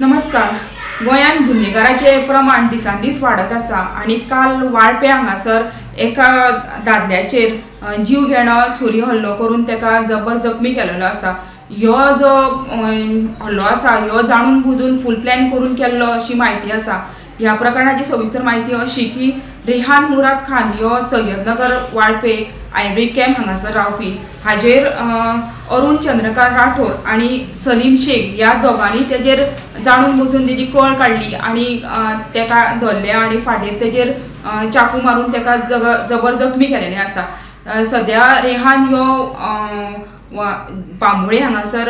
नमस्कार. गोंयांत गुन्हेगाराचे प्रमाण दिसान दीस वाडत आसा आनी काल वाळपे हांगासर एका दादल्याचेर जीव घेणो सुरी हल्लो करून ताका जबर जखमी केलेलो आसा. ह्यो जो हल्लो आसा ह्यो जाणून बुजून फूल प्लॅन करून केल्लो अशी म्हायती आसा. ह्या प्रकरणाची सविस्तर म्हायती अशी की रेहान मुराद खान ह्यो सय्यदनगर वाळपे आयव्री कॅम्प हांगासर रावपी, हाजेर अरुण चंद्रकांत राठोर आनी सलीम शेख ह्या दोगांनी तेजेर जाणून बुजून तेजी कळ काडली आनी तेका धरलें आनी फाटीर तेजेर चाकू मारून तेका जबर जखमी केलेलें आसा. सद्या रेहान ह्यो बांबोळे हांगासर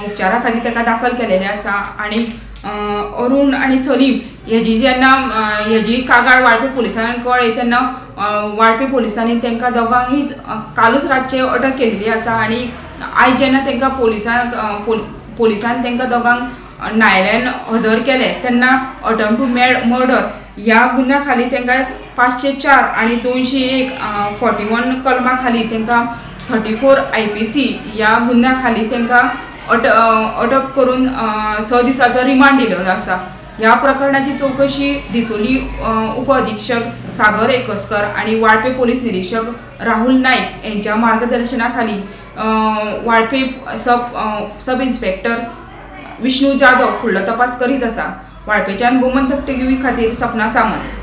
उपचारा खातीर तेका दाखल केलेलें आसा आनी अरुण आनी सलीम हेजी जेन्ना हेजी कागाळ वाळपे पुलिसांक कळ्ळी तेन्ना वाळपे पुलिसांनी तांकां दोगांकूच कालूच रातचे अटक केल्ली आसा आनी आयज जेन्ना तांकां पुलिसान तांकां दोगांक न्यायालयान हजर केले तेन्ना अटेम्प्ट टू मर्डर ह्या गुन्ह्या खाली तांकां 504 आनी 201 41 कलमा खाली तांकां 34 IPC ह्या गुन्ह्या खाली तांकां अटक करून 6 दिसाचो रिमांड दिलेलो आसा. ह्या प्रकरणाची चवकशी डिचोली उप अधीक्षक सागर एकसकर आनी वाळपे पोलीस निरीक्षक राहुल नाईक यांच्या मार्गदर्शना खाली वाळपे सब इन्स्पेक्टर विष्णू जाधव फुडलो तपास करीत आसा. वाळपेच्यान गोमंतक टीव्ही खातीर सपना सामंत.